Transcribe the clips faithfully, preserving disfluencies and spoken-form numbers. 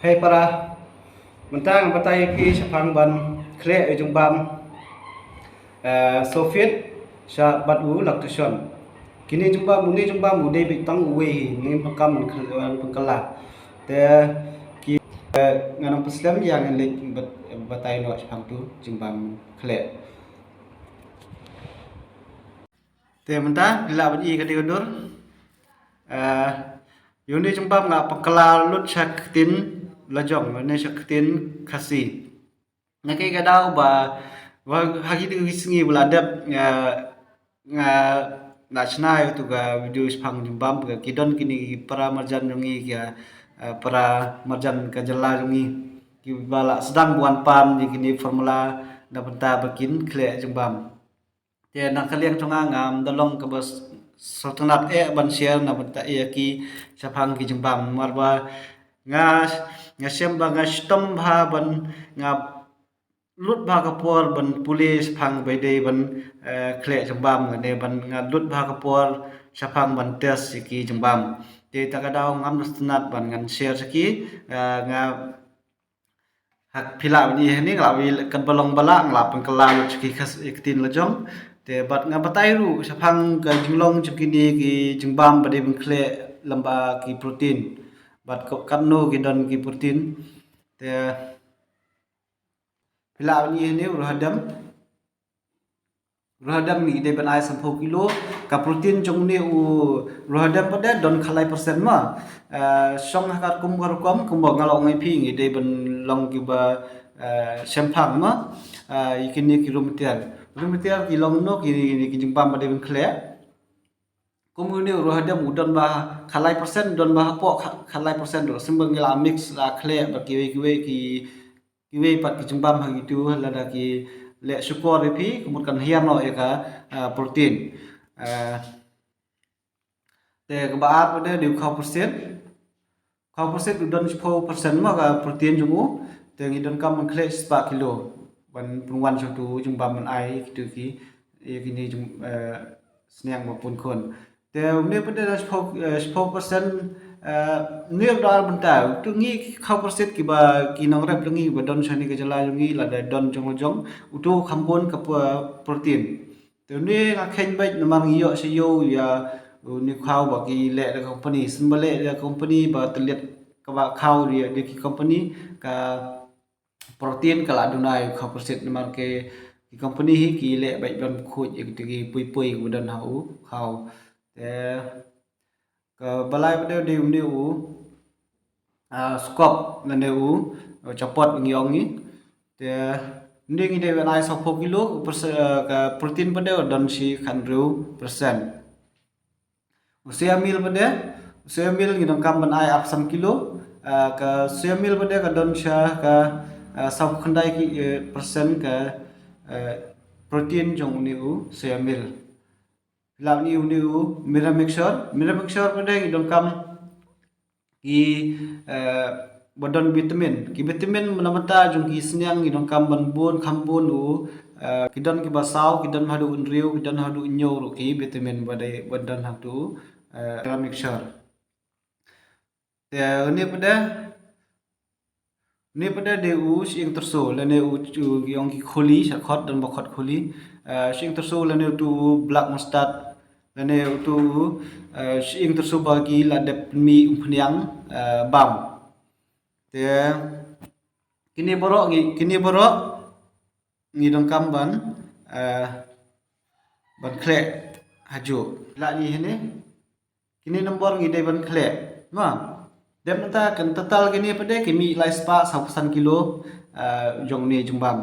Hei para, mynta ngan batai ïa phi shaphang ban khleh ïa u jingbam, eh, Sofit sha bad u Lactoson. Kine jingbam, une jingbam u dei beit tang uwei hi, ngim donkam ban khl-, ban pynkylla. Te ki, eh, ngan ym pynslem ïa, ngan leit bat-, batai noh shaphang utu jingbam khleh. Te mynta phi lah ban i ka dei ka dur. Eh, ïa une jingbam nga pynkylla lut sha ka ktien la jong, lane sha ka ktien Khasi. Na kane ka daw ba, ba ha kine ki sngi ba la dep nga, nga la shna ïa utu ka video shaphang jingbam, ba ki don kine ki para marjan jong ngi, ki, eh, para marjan ka jylla jong ngi, kiba la sdang ban pan ïa kine formula na bynta ba kin khleh jingbam. Te na ka liang jong nga, ngam da long kaba s-, sngewtynnat eh ban share na bynta ïa ki shaphang ki jingbam. Namar ba nga, nga shem ba nga shitom bha ban, nga lut bha ka por ban pule shaphang ba dei ban, eh, khleh jingbam, ne ban nga lut bha ka por shaphang ban test ïa ki jingbam. Te ta ka daw ngam da sngewtynnat ban ngan share sha ki, eh, nga ha phi lah ban i hangne, nga la wi katba long ba lah, nga la pynkylla lut sha ki Khas-, ïa ka ktien la jong. Te bad nga batai ruh shaphang ka jinglong jong kine ki jingbam ba dei ban khleh lyngba ki protein. Bad ko-, katno ki don ki protein. Te phi lah ban i hangne u Rohadem. Rohadem ngi dei ban ai sanphew kilo. Ka protein jong une u Rohadem pat de don khatlai percent ma. Eh, shong ha ka kum ka rukom, kumba nga la ong ïa phi, ngi dei ban long kiba, eh, shemphang ma. Eh, ïa kine ki raw material. Raw material ki long kumno, ki, ki jingbam ba dei ban khleh. Kum une u Rohadem u don bha khatlai percent, don bha hapoh kha-, khatlai percent ruh. Sngewbha ngi la mix, la khleh bad kiwei kiwei ki, kiwei pat ki jingbam ha kitu, lada ki leh shukor ïa phi, ka mut kan hiar noh ïa ka, ah, protein. Ah, te kaba ar pat de dei u khaw pyrsit. Khaw pyrsit u don shiphew percent ma ka protein jong u. Te ngi donkam ban khleh shispah kilo ban pynwan sha utu jingbam ban ai kitu ki, ïa kine jing, eh, sniang ba pun khun. Te une pat de shiphew, eh, shiphew percent, eh, une u da ar bynta. Utu ngi khaw pyrsit kiba ki nongrep jong ngi ba don shane ka jylla jong ngi, lada don jong la jong, utu kham bun ka p-, protein. Te une nga kheiñ beit namar ngi ïoh sha ïew ïa une u khaw ba ki leh da company. Sngewbha leh da company ba tylliat kaba khaw ïa da ki company, ka protein ka la duna ïa u khaw pyrsit namar ki, ki company hi ki leh beit ban khuid ïa kita ki pui pui ba don ha u khaw. Te kaba lai pat de dei une u, ah, scoop lane u, u chapot ngi ong ngi. Te une ngi dei ban ai sawphew kilo, pers-, eh, ka protein pat de don shi khathynriew percent. U soya meal pat de, u soya meal ngi donkam ban ai arphew san kilo, ah, ka soya meal pat de ka don sha ka, ah, sawphew khyndai ki, eh, percent ka, eh, protein jong une u soya meal. Phi lah ban i une u Mira Mixture, Mira Mixture pat de ngi donkam ki, eh, ba don vitamin. Ki vitamin na bynta jong ki sniang ngi donkam ban bun kham bun u, eh, ki don kiba saw, ki don haduh hynriew, ki don haduh hynñiew ruh ki vitamin ba dei, ba don ha utu, eh, Mira Mixture. Te une pat de, une pat de dei u shyieng tyrso lane u, u ngi ong ki khuli, sha khot don ba khot khuli. Eh, shyieng tyrso lane utu u black mustard lane utu u, eh, shyieng tyrso ba ki la dep mih umphniang, eh, bam. Te kine baroh ngi, kine baroh ngi donkam ban, eh, ban khleh hajuh. Lah ngi hine. Kine nombor ngi dei ban khleh. Ma. Dep mynta kan total kine pat de ki mih lai spah sawphew san kilo, eh, jong une jingbam.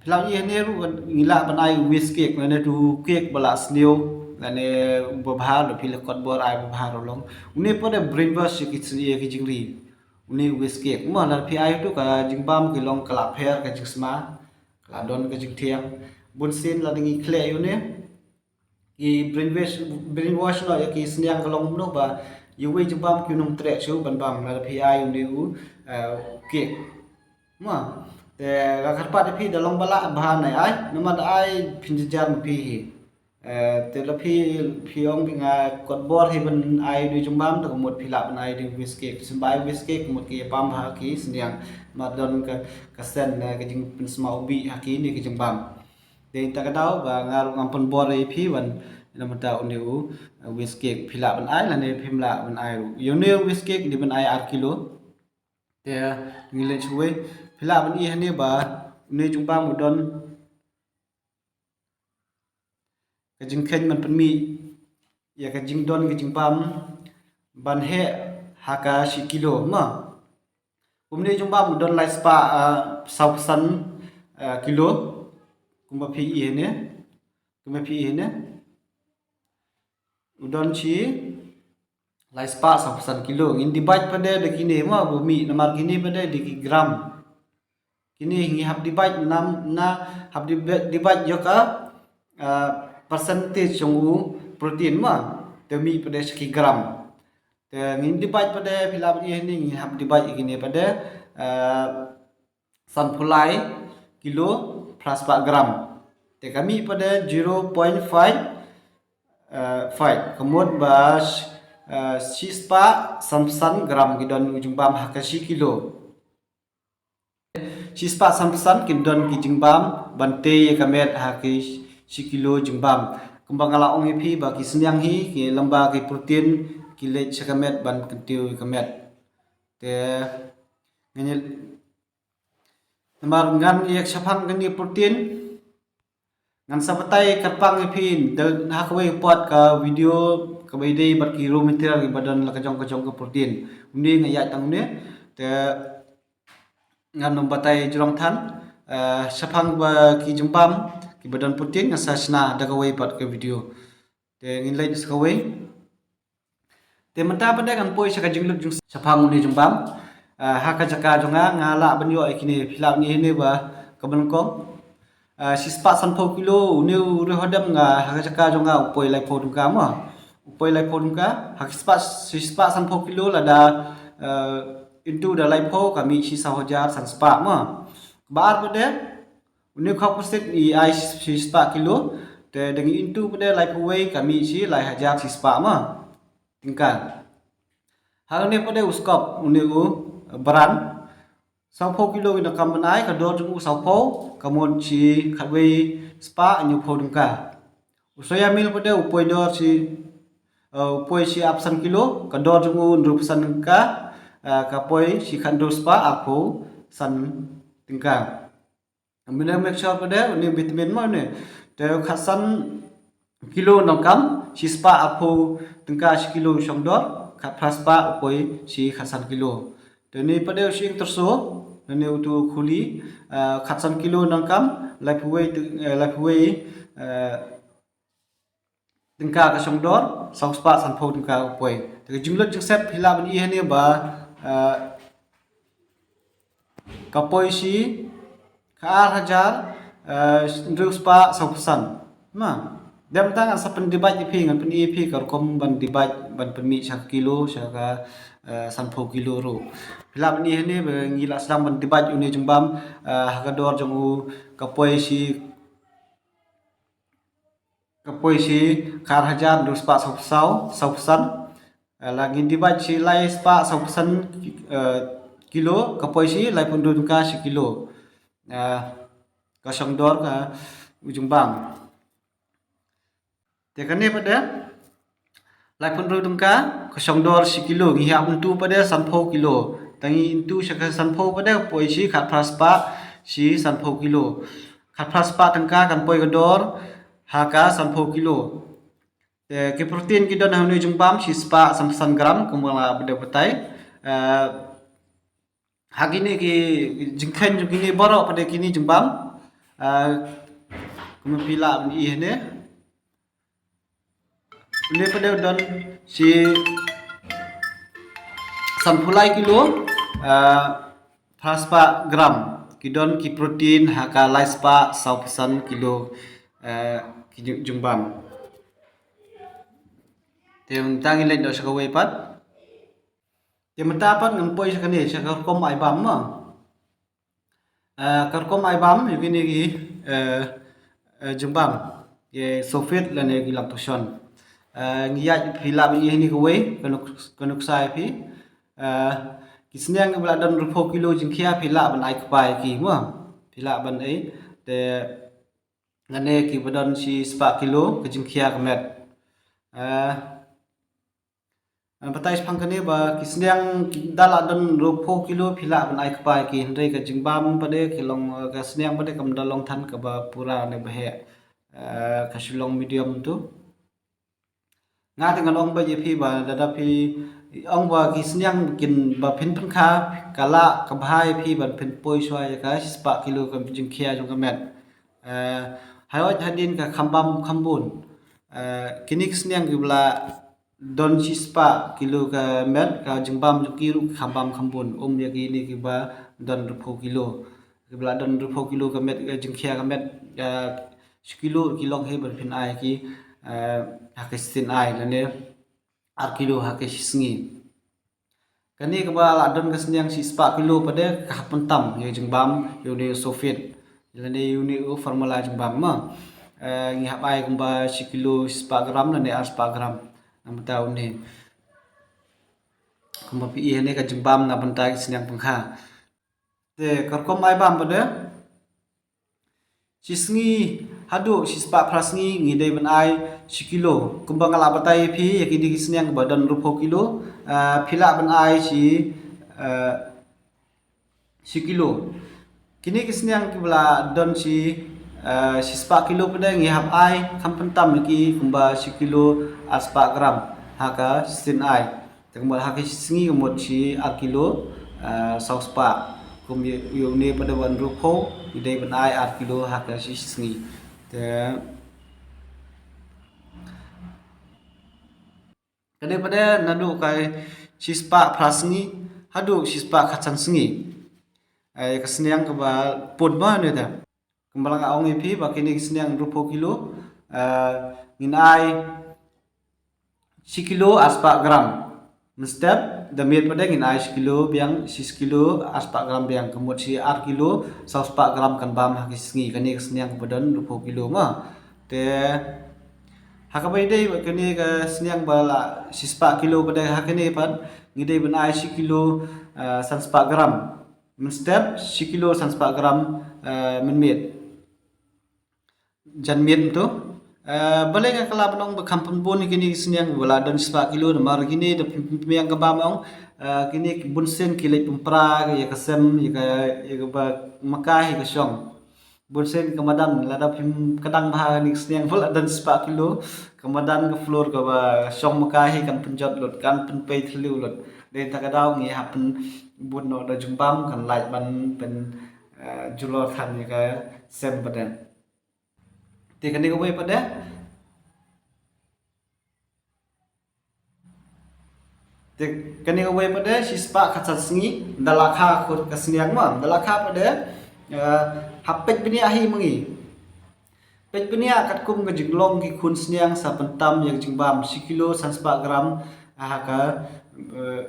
Phi lah ngi hine ruh ngi lah ban ai whisk cake, lane utu cake ba la sniew, lane uba bha, lada phi la kot bor ai uba bha ruh long. Une pat de brainwash ïa ki, ïa ki jingri. Une whisk cake. Ma lada phi ai utu ka jingbam ki long ka la pher ka jingsma. Ka la don ka jingthiang. Bunsien lada ngi khleh ïa une. Ki brainwash, brainwash noh ïa ki sniang ka long kumno ba ïa uwei jingbam kim nym treh shuh ban bam lada phi ai une u, eh, cake. Ma, te nga kyrpad ïa phi da long ba lah bha ne ai, namar da ai phin jynjar ma phi hi. Eh, te la phi, phi ong phi nga kot bor hi ban ai dei jingbam, te ka mut phi lah ban ai dei whiskey. Symbai whiskey ka mut ki ïa pam ha ki sniang. Namar don ka, ka sen, eh, ka jingpynsma u bih ha kine ki jingbam. Te ynda ka daw ba nga ruh ngam pynbor ïa phi ban, ïa mynta une u, eh, whiskey phi lah ban ai lane phim lah ban ai ruh. Ïa une u whiskey dei ban ai ar kilo. Te ngi leit shuwei, phi lah ban i hangne ba une jingbam u don ka jingkheiñ ban pynmih ïa ka jingdon ka jingbam ban heh ha ka shi kilo ma. Kumne jingbam u don lai spah, ah, saw phew san, ah, kilo. Kumba phi i hangne. Kumba phi i hangne. U don shi lai spah saw phew san kilo. Ngin divide pat de da kine ma ba mih namar kine pat de da ki gram. Kine ngi hap divide nam na hap divi-, divide ïa ka, ah, percentage jong u protein ma. Te mih pat de sha ki gram. Te ngin divide pat de phi lah ban i hangne ngin hap divide ïa kine pat de, ah, san phew lai kilo phra spah gram. Te ka mih pat de zero point five, eh, five. Ka mut ba, eh, shi spah san phew san gram ki don u jingbam ha ka shi kilo. Shi spah san phew san ki don ki jingbam ban tei ïa ka met ha ki shi kilo jingbam. Kumba nga la ong ïa phi ba ki sniang hi ki lamba ki protein ki leit sha ka met ban kyntiew ïa ka met. Te ngan ïa Namar ngan ïa shaphang kane protein ngan sa batai kyrpang ïa phi da ha kawei pat ka video kaba ïadei bad ki raw material kiba don la ka jong ka jong ka protein. Une nga ïaid tang une te ngan ym batai jrong than, eh, shaphang ba ki jingbam kiba don protein ngan sa shna da kawei pat ka video. Te ngin leit sa kawei. Te mynta pat de ngan poi sha ka jinglut jingset shaphang une jingbam. Ah, ha ka jaka jong nga nga lah ban ïoh ïa kine phi lah ban ïohi ne ba kaba nyngkong. Ah, shi spah san phew kilo une u riewhadem nga ha ka jaka jong nga u poi lai phew tyngka mo. U poi lai phew tyngka ha ka spah, shi spah san phew kilo lada, ah, into da lai phew ka mih shi saw hajar san spah mo. Ba ar pat de une u khawpyrsit i ai shi spah kilo, te da ngi into pat de lai phew wei ka mih shi lai hajar shi spah ma tyngka. Ha une pat de u skop une u bran. Saw phew kilo ngi donkam ban ai, ka dor jong u saw phew, ka mut shi khatwei spah hynñiew phew tyngka. U soya meal pat de u poi dor shi, eh, u poi shi arphew san kilo, ka dor jong u hynriew phew san tyngka, eh, ka poi shi khathynriew spah arphew san tyngka. Mynne make sure pat de une vitamin mo une. Te khatsan kilo donkam shi spah arphew tyngka shi kilo shong dor, khatphra spah u poi shi khatsan kilo. Te une pat de u shyieng tyrso, une utu u khuli, eh, khatsan kilo donkam lai phew wei, eh, lai phew wei, eh, tyngka ka shong dor, saw spah san phew tyngka u poi. Te ka jinglut jingset phi lah ban i hangne ba, eh, ka poi shi ka ar hajar, eh, hynriew spah saw phew san. Ma, dem tang ngan sa pyn divide ïa phi, ngan pyn i ïa phi ka rukom ban divide ban pynmih sha ka kilo sha ka, eh, san phew kilo ruh. Phi lah ban i hangne ba ngi lah sdang ban divide une jingbam, eh, ha ka dor jong u ka poi shi ka poi shi ka ar hajar hynriew spah saw phew saw, saw phew san. Eh, la ngin divide shi lai spah saw phew san, eh, kilo, ka poi shi lai phew hynriew tyngka shi kilo. Eh, ka shong dor ka u jingbam. Te kane pat de lai phew hynriew tyngka ka shong dor shi kilo, ngi hap into pat de san phew kilo. Te ngi into sha ka san phew pat de poi shi khatphra spah shi san phew kilo. Khatphra spah tyngka kan poi ka dor ha ka san phew kilo. Te ki protein ki don ha une jingbam shi spah san phew san gram kumba la bad batai. Eh, ha kine ki jingkheiñ jong kine baroh pat de kine jingbam. Eh, kumba phi lah ban i hangne. Une pat de u don shi san phew lai kilo, eh, phra spah gram. Ki don ki protein ha ka lai spah saw phew san kilo, eh, ki jing-, jingbam. Te mynta ngi leit noh sha kawei pat. Te mynta pat ngan poi sha kane sha ka rukom ai bam ma. Eh, ka rukom ai bam ïa kine ki, eh, eh, jingbam. Ye sofit lane ki lactoferrin. Eh, ngi ïa phi lah ban ïa ni kawei, ka nuk-, ka nuksa ïa phi. Eh, ki sniang kiba la don ruh phew kilo jingkhia phi lah ban ai kpa ïa ki mo. Phi lah ban ai. Te lane kiba don shi spah kilo ka jingkhia ka met. Eh, Ngan batai shaphang kane ba ki sniang ki da la don ruh phew kilo phi lah ban ai kpa ïa ki hynrei ka jingbam pat de ki long, eh, ka sniang pat de kam da long than kaba pura ne ba heh. Eh, ka shu long medium tu. Nga te ngan ong ba ïa phi ba lada phi ong ba ki sniang kin ba phin pynkha ka lah ka bha ïa phi ban phin poi shuwa ïa ka shi spah kilo ka jingkhia jong ka met. Eh, haiot hadien ka kham bam kham bun. Eh, kine ki sniang kiba la don shi spah kilo ka met, ka jingbam jong ki ruh kham bam kham bun. Um ïa kine kiba don ruh phew kilo. Kiba la don ruh phew kilo ka met, ka jingkhia ka met, eh, shi kilo ki long hi ban phin ai ki, eh, ha ka shisien ai lane ar kilo ha ka shi sngi. Kane kaba la don ka sniang shi spah kilo pat de ka hap pyntam ïa jingbam ïa une u sofit. Lane ïa une u formula jingbam mo. Eh, ngi hap ai kumba shi kilo shi spah gram lane ar spah gram. Namar ta une. Kumba phi ïohi ne ka jingbam na bynta ki sniang pynkha. Te ka rukom ai bam pat de. Shi sngi haduh shi spah phra sngi ngi dei ban ai shi kilo. Kumba nga la batai ïa phi ïa kine ki sniang ba don ruh phew kilo. Ah, phi lah ban ai shi, ah, shi kilo. Kine ki sniang kiba la don shi, ah, shi spah kilo pat de ngi hap ai kham pyntam ïa ki kumba shi kilo ar spah gram ha ka shisien ai. Te kumba ha ka shi sngi ka mut shi ar kilo, eh, saw spah. Kum ïa, ïa une pat de wan ruh phew, ngi dei ban ai ar kilo ha ka shi sngi. Te kane pat de naduh ka shi spah phra sngi haduh shi spah khatsan sngi. Eh, ka sniang kaba pud ba ne te. Kumba la nga ong ïa phi ba kine ki sniang ruh phew kilo, eh, ngin ai shi kilo ar spah gram. Mynstep da miet pat de ngin ai shi kilo biang, shi kilo ar spah gram biang, ka mut shi ar kilo saw spah gram kan bam ha ka sngi, kane ka sniang kaba don ruh phew kilo mo. Te ha kaba ïadei bad kane ka sniang ba la shi spah kilo pat de ha kane pat ngi dei ban ai shi kilo, eh, san spah gram. Mynstep shi kilo san spah gram, eh, mynmiet. Janmiet mynta. Eh, balei nga kylla ban ong ba kham pynbun ïa kine ki sniang ba la don shi spah kilo namar kine da phim, phim ïa ka bam ong, eh, kine ki bunsien ki leit pynpra ïa ka sem ïa ka, ïa kaba makai ïa ka shong. Bunsien ka madan lada phim kdang bha kine ki sniang ba la don shi spah kilo ka madan ka floor kaba shong makai hi kan pynjot lut kan pynpei thliew lut. Dei ta ka daw ngi hap pynbun noh da jingbam kan lait ban pyn, eh, julor than ïa ka sem pat de. Te kane kawei pat de. Te kane kawei pat de shi spah khatsan sngi da la kha khun ka sniang mo da la kha pat de, eh, hap peit bniah hi ma ngi. Peit bniah katkum ka jinglong ki khun sniang sa pyntam ïa ka jingbam shi kilo san spah gram ha ka, eh,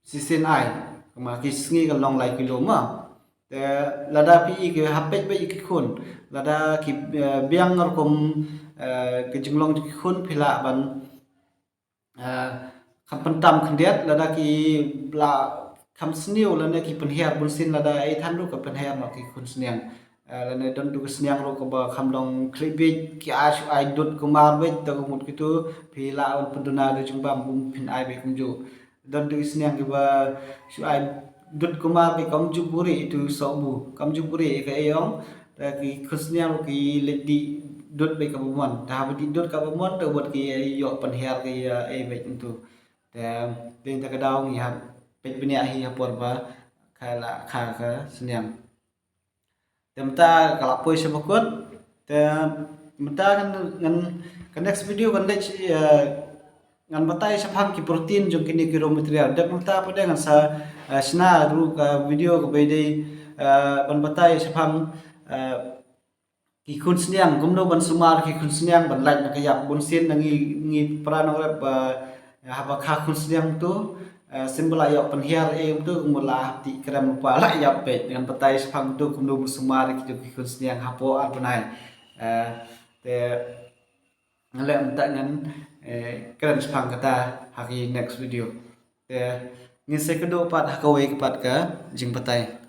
shisien ai. Kumba ki sngi kan long lai kilo mo. Te lada phi i ki hap peit beit ïa ki khun. Lada ki, eh, biang rukom, eh, ki jinglong ki khun phi lah ban, eh, kham pyntam khyndiat lada ki la kham sniew lane ki pynhiar bunsien lada ei than ruh ka pynhiar noh ki khun sniang. Eh, lane don tu ka sniang ruh kaba kham long khlieh beit ki ai shu ai dud kumar beit ta ka mut kitu phi lah ban pynduna da jingbam um phin ai beit kumjuh. Don tu ki sniang kiba shu ai dud kumar beit kam ju buhrieh itu sohbu kam ju buhrieh ka ei ong. Ta ki khun sniang ruh ki leit dih dud beit kaba mon ta haba dih dud kaba mon ta wat ki ïoh pynhiar ki ïa ei beit kumtu. Te dei ta ka daw ngi hap peit bniah hi ha por ba ka la kha ka sniang. Te mynta ka la poi sha bakut. Te mynta ngan, ngan ka next video kan dei, eh, ngan batai shaphang ki protein jong kine ki raw material. Dep mynta pat de ngan sa, eh, shna ruh ka video kaba dei, eh, ban batai shaphang, eh, ki khun sniang kumno ban sumar ki khun sniang ban lait na ka ïap bunsien na ngi, ngi para nongrep ba haba kha khun sniang tu, eh, symba la ïoh pynhiar ei tu kumno la hap tih krem rupa la ïap beit ngan batai shaphang tu kumno ban sumar ki tu ki khun sniang hapoh ar bnai. Eh, te ngan leh mynta ngan, eh, kren shaphang kata ha ki next video. Te ngin sa ïakynduh pat ha kawei ka pat ka jingbatai.